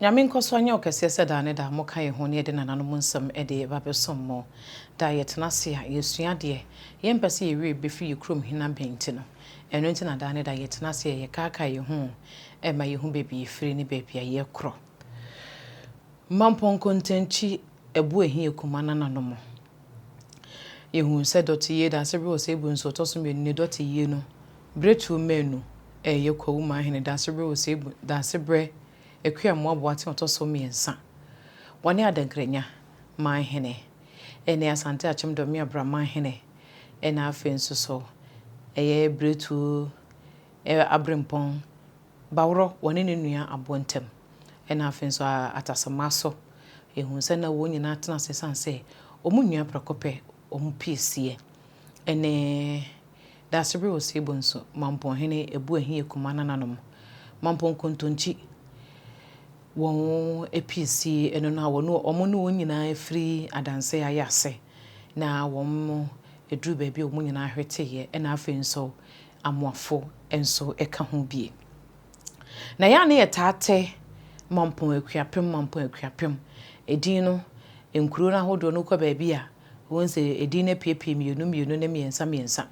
Nyame nkɔso anyɛ wo kɛseɛ sɛ daa ne daa mo ka yɛn ho ne yɛde nananom nsɛm de ba bɛsom mo. Daa yɛtena ase a yɛsua adeɛ, yɛmpɛ sɛ yɛn werɛ bɛfiri yɛn kurom hene abɛn nti no. Ɛno nti na daa ne daa yɛtena ase a yɛkaakae yɛn ho ma yɛhu baabi yɛfiri ne baabi a yɛkorɔ. Mampɔn Nkontankyi Ɛbo Ahia Kuma Nananom. Yɛhuu sɛ dɔte yie Daase berɛ Ɔsɛebu nso ɔtɔ so mmienu ne dɔte yie no berɛ tuo mmaanu ɛyɛ Kwawu Manhene Daase berɛ Ɔsɛebu Daase berɛ Akua Mmoa Boateng ɔtɔ so mmiɛnsa wɔne Adankranya Manhene ɛne Asante Akyem Dɔmea Bra Manhene ɛna afei nso so ɛyɛ Biretuo Aberempɔn Baworɔ wɔne ne nua Aboɔ ntam ɛna afei nso Atasema so yɛhunu sɛ na wɔn nyinaa tena ase ɛsiane sɛ wɔn nua prɛko pɛ wɔn piesie ɛne Daasebre Osei Bonsu, Mampɔnhene Abu Ahi Akuma nananom, Mampɔn Kontonkyi, wɔn apiesie ɛno no a wɔne wɔn ne wɔn nyinaa firi Adanse ayɛ ase na wɔn ɛduru baabi a wɔn nyinaa hweteeɛ ɛna afei nso Amoafo nso ka ho bie. Na yɛ a na yɛtaa te Mampɔn Akuapem, Mampɔn Akuapem edin no, nkuro no ahodoɔ no wokɔ baabi a Wohu sɛ edin no apiepie mmienu mmienu ne mmiɛnsa mmiɛnsa.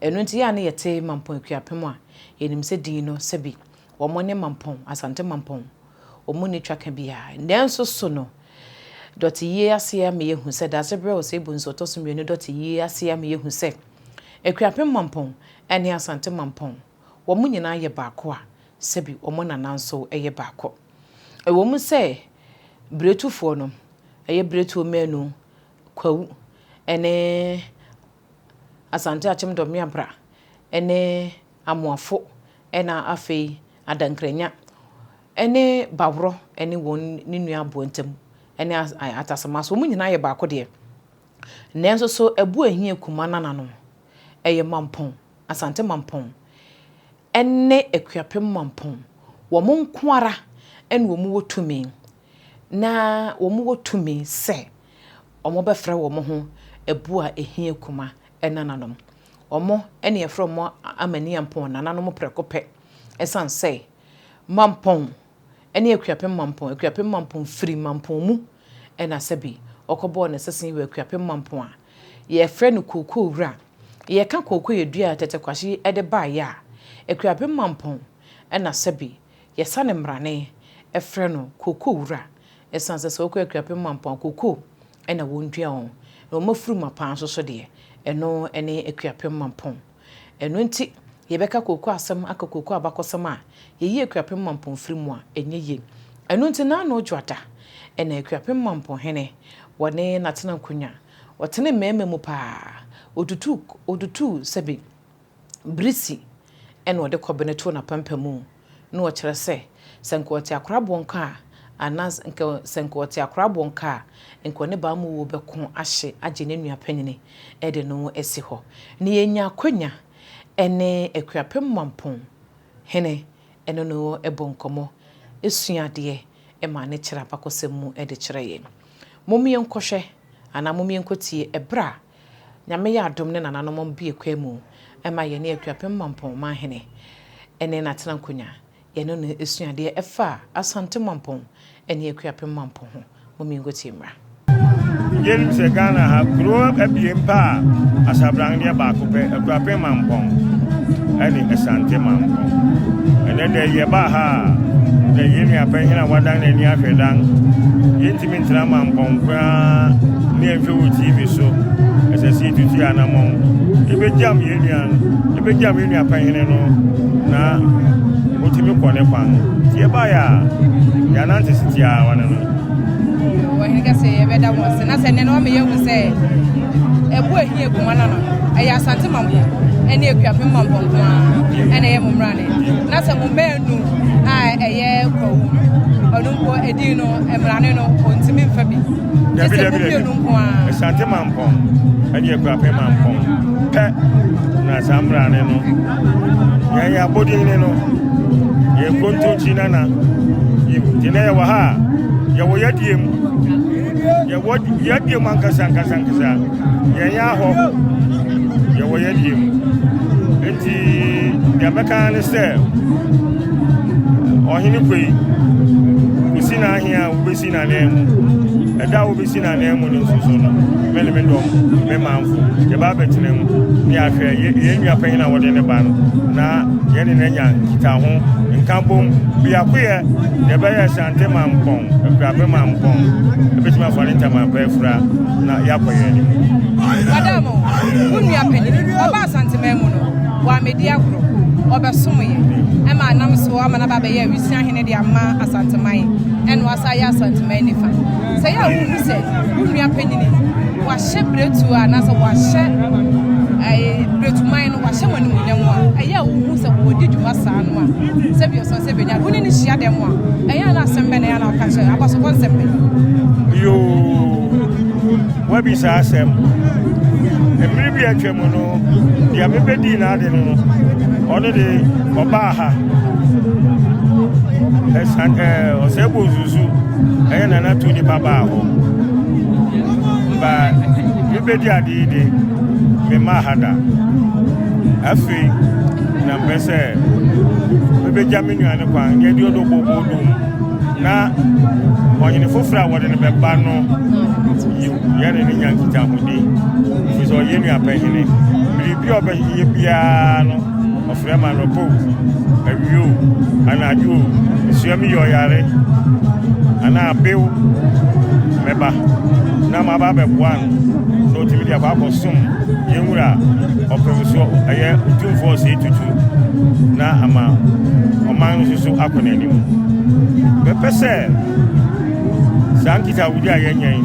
Ɛno nti yɛ a na yɛte Mampɔn Akuapem a, yɛnim sɛ din no sɛbi wɔn ne Mampɔn, Asante Mampɔn, wɔn nni twaka biara. Nanso so no, dɔte yie ase ama yɛahu sɛ Daasebrɛ Osei Bonsu ɔtɔ so mmienu dɔte yie ase ama yɛahu sɛ Akuapem Mampɔn ne Asante Mampɔn, wɔn nyinaa yɛ baako a sɛbi wɔn nana nso yɛ baako. Ɛwɔ mu sɛ Biretufoɔ no, ɛyɛ Biretuo mmaanu Kwawu ne Asante Akyem Dɔmeabra ne Amoafo na afei Adankranya ne Baworɔ ne wɔn ne nua Aboa ntam ne Atasemaso, wɔn nyinaa yɛ baako deɛ. Nanso so Abu Ahia Kuma nananom ɛyɛ Mampɔn, Asante Mampɔn ne Akuapem Mampɔn, wɔn nko ara na wɔwɔ tumi na wɔwɔ tumi sɛ wɔbɛfrɛ wɔn ho abu a ɛhia kuma nananom. Wɔn na yɛfrɛ wɔn Amaniampɔn nananom prɛko pɛ ɛsiane sɛ Mampɔn ne Akuapem Mampɔn, Akuapem Mampɔn firi Mampɔn mu na sɛbi ɔkɔbɔɔ ne sese wɔ Akuapem Mampɔn a yɛfrɛ no Kookoo Wura. Yɛka kookoo yɛ dua a Tete Kwahye de baeɛ a, Akuapem Mampɔn na sɛbi Yɛsane mmrane frɛ no kookoo wura ɛsiane sɛ sɛ wokɔ Akuapem Mampong a kookoo na wɔdua wɔn na wɔn afurum apaa nso so deɛ ɛno ne Akuapem Mampong. Ɛno nti yɛbɛka kookoo asɛm aka kookoo abakɔsɛm a yɛyi Akuapem Mampong firi mu a ɛnyɛ yie. Ɛno nti Naano Dwoada na Akuapem Mampong hene wɔne n'atena nkonnwa ɔtene mmarima mu paa ɔtutuu ɔtutuu sɛbe birisi na ɔde kɔbene too n'apampam na ɔkyerɛ sɛ, sɛ nka ɔte akoraboɔ nka a, anaa nka sɛ nka ɔte akoraboɔ nka a, nka ɔne Baamuwuo bɛko ahye agye ne nua panyini de no asi hɔ. Na yɛnya akwanya ne Akuapem Mampong hene ne no bɔ nkɔmmɔ, sua adeɛ ma ne kyerɛ abakɔsɛm mu de kyerɛ yɛn. Mom yɛnkɔhwɛ anaa mom yɛnkɔtie ɛberɛ a Nyame yɛ adom ne nananom bue kwan mu ma yɛne Akuapem Mampɔn Manhene ne no atena nkonya, yɛne no sua adeɛ ɛfa Asante Mampɔn ne Akuapem Mampɔn ho. Mom yɛnkɔtie mmra. Yɛnim sɛ Ghana ha, kuro abien pɛ a Asabran deɛ baako pɛ, Akuapem Mampɔn ɛne Asante Mampɔn. Ɛnɛ dɛ yɛbaa ha a, na yɛn nua panyin a wadan n'ani ahwɛ dan, yɛntumi ntena Mampɔn koraa ne yɛnhwɛ wɔ TV so. Ɛsɛ sɛ yɛtutu yɛn anammɔn. Yɛbɛgyam yɛn nua no, yɛbɛgyam yɛn nua panyin no na ɔtumi kɔ ne kwan. Nti yɛbaeɛ a, yɛanante se tiawa no no. Ɔhene kɛse yɛbɛda mo ase na sɛ nnɛ no wama yɛahu sɛ ɛbo ahi aguma no no ɛyɛ Asante Mampɔn ɛne Akuapem Mampɔn nko ara ɛna ɛyɛ mo mmrane na sɛ mo mmaanu a ɛyɛ Kwawu ɔno mpo edin no mmrane no ɔntumi mfa bi gye sɛ mo mmienu nko ara. Asante Mampɔn ɛne Akuapem Mampɔn pɛ na saa mmrane no yɛn yɛ abɔdin ne no yɛn kontonkyi nana yiw nti na yɛwɔ ha a yɛwɔ yɛdie mu yɛwɔ yɛdie mu ankasa ankasa ankasa yɛn yɛ ahɔ yɛwɔ yɛdie mu nti deɛ mɛka ne sɛ ɔhene kwe kusi. Nna ahe a wobesi n'ananmu? Ɛda a wobesi n'ananmu no nso so no, me ne me dɔm, me manfo, yɛba abɛtena mu na yɛahwɛ yɛn nua panyin a wɔde ne ba no, na yɛne no anya nkitaho, nkabom, biakoyɛ, deɛ ɛbɛyɛ Asante Mampɔn, Akuapem Mampɔn, ɛbɛtumi afa ne ntama pa afura na yɛakɔ yɛn anim. Madam, wo nua panyin, ɔba Asanteman mu no, wammɛdi agorɔ, ɔbɛsom yɛ, ɛma anam so ama no aba abɛyɛ Awisia hene de ama Asanteman, ɛna wasa ayɛ Asanteman nifa. Sɛ yɛ a wohu sɛ wo nua panyin wahyɛ biretuo anaasɛ wahyɛ ɛɛ biretuman no wahyɛ wɔn animuonyam a, ɛyɛ a wohu sɛ wɔdi dwuma saa no a, sɛ bi ɔsɔ sɛ benya wo ne no hyia dɛm a, ɛyɛ a na asɛm bɛn na ɛyɛ a na ɔka kyerɛ abasobɔ nsɛm bɛn? Yoo, wabisa asɛm. Mmere bi atwa mu no, deɛ mebɛdii n'ade no no, ɔno de ɔbaa ha. Ɛsan ɛɛ ɔsɛ bɔ nsusu ɛyɛ nana tu nipa baa hɔ. Ba mebɛdi ade yi de, memmaa ha da. Afei na mpɛ sɛ mebɛgya me nua no kwan na yɛde ɔdɔ bɔbɔ dom na ɔhene foforɔ a wɔde no bɛba no yiw yɛne no nya nkitahodi ɛfiri sɛ ɔyɛ nua pɛhene biribi a ɔbɛyɛ biara no ɔfrɛ ma anɔpa o awia o anadwo o mesua mi yɛ ɔyare anaa abew mɛba na maba abɛboa no na ɔtumi de akɔ akɔsom yɛn wura ɔpem so ɛyɛ otumfoɔ ɔsɛe tutu na ama ɔman no nso so akɔ n'anim. Mɛpɛ sɛ saa nkitahodi a yɛanya yi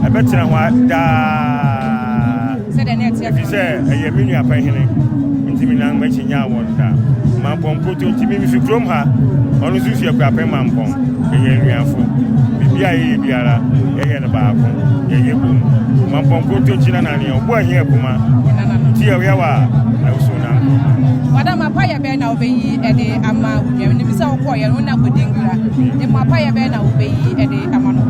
ɛbɛtena hɔ daa ɛfiri sɛ ɛyɛ me nua pɛhene nti menam m'akyi nyaa wɔn da. Mampɔn Koto nti me mefi kurom ha, ɔno nso fi Akuapem Mampɔn. Yɛyɛ anuafo. Biribi a yɛyɛ biara yɛyɛ no baako, yɛyɛ bom. Mampɔn Koto nti na naneɛ ɔbo ahia akuma nti yɛyɛ wa a ɛwoso na nkoroma. Madam, apayɛ bɛn na wobɛyi de ama wo nua? Menim sɛ wokɔɔyɛ no wo ne no akɔdi nkra. Mmom apayɛ bɛn na wobɛyi de ama no?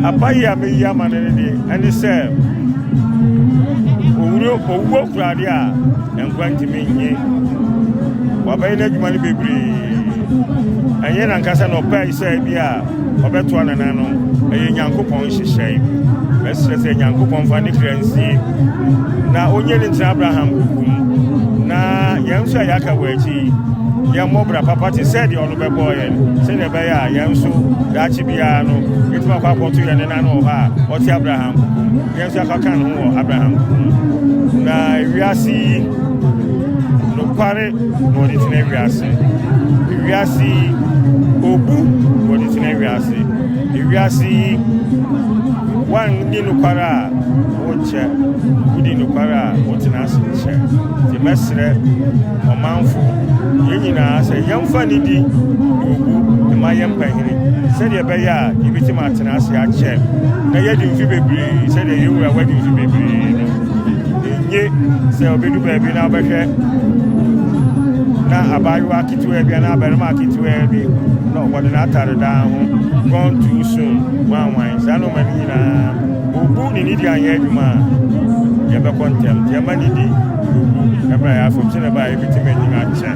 Apayi a meyi ama no no de, ɛne sɛ owuro owuo kura adeɛ a nkwa ntumi nye. Wabɛyɛ n'adwuma no bebree. Ɛnyɛ n'ankasa na ɔpɛe sɛ bi a ɔbɛtoa nananom. Ɛyɛ Nyankopɔn nhyehyɛe. Mɛsrɛ sɛ Nyankopɔn mfa ne kra nsie na onye ne ntena Abraham kuku mu. Na yɛn nso a yɛaka wɔ akyi yi, yɛmmɔ bra papa te sɛ deɛ ɔno bɛbɔɔ yɛn, sɛdeɛ ɛbɛyɛ a yɛn nso daakye biara no yɛtumi akɔ akɔto yɛn nena no wɔ hɔ a ɔte Abraham kuku mu. Yɛn nso yɛakɔka ne ho wɔ Abraham kuku mu. Na wiase yi, nokware na wɔde tena wiase. Wiase yi, obu na wɔde tena wiase. Wiase yi, woanni nokware a wonkyɛ, wodi nokware a wotena ase kyɛ. Nti mɛsrɛ ɔmanfo, yɛn nyinaa sɛ yɛmfa nidi ne obu mma yɛn mpanyini sɛdeɛ ɛbɛyɛ a yɛbɛtumi atena ase akyɛ na yɛadi mfe bebree sɛdeɛ yɛn wura wadi mfe bebree no. Enye sɛ obedu baabi na wobɛhwɛ na abaayewa ketewa bi anaa abarimaa ketewa bi na wɔde n'atare dan ho gone too soon wanwan saa nneɛma no nyinaa obu ne nidi anyɛ adwuma a yɛbɛkɔ ntɛm nti ɛma nidi obu ɛbɛrɛ yɛ afam sɛdeɛ ɛbɛyɛ a yɛbɛtumi anyin akyɛ.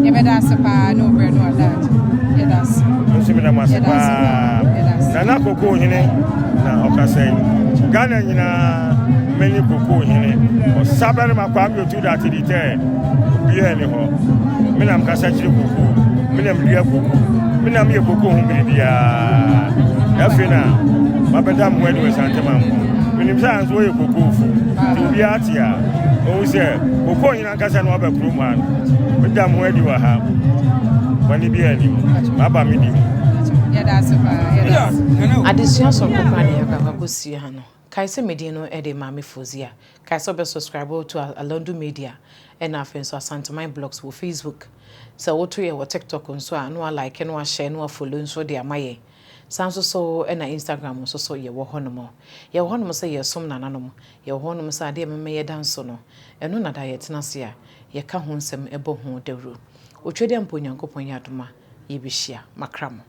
Yɛbɛda ase paa ne obrɛ no adaagye yɛda ase. Nso meda mo ase paa. Nana Koko Hene na ɔkasa yi. Ghana nyinaa mɛnyi Koko Hene. Ɔsabarima Kwame Otu Date di tɛ obiara ni hɔ. Me na mekasa kyerɛ koko. Me na medua koko. Me na meyɛ koko ho biribiara. Na afei na mabɛda mo adi wɔ Asante Mampɔn. Menim sɛ anso wɔyɛ kokoofo. Nti obiara te a, ɔhu sɛ koko hene ankasa na waba kurom ha no. Meda mo adi wɔ ha. Bɔne biara nni mu. Maba me di mu. Adesua soronko koraa na yɛakɔ akɔsua no. Kae sɛ me din no de Maame Fozia. Kae sɛ wobɛ subscribe to Alondu Media ɛna afei nso Asanteman Blogs wɔ Facebook. Sɛ woto yɛn wɔ TikTok nso a na wa like na wa share na wa follow nso de ama yɛn. Saa nso so ɛna Instagram nso so yɛwɔ hɔnom. Yɛwɔ hɔnom sɛ yɛsom nananom. Yɛwɔ hɔnom sɛ adeɛ a ɛmema yɛda nso no, ɛno na da yɛtena ase a yɛka ho nsɛm bɔ ho dawuro. Otwadeɛ mpo Onyankopɔn yɛ adom a yɛbɛhyia. Makra mo.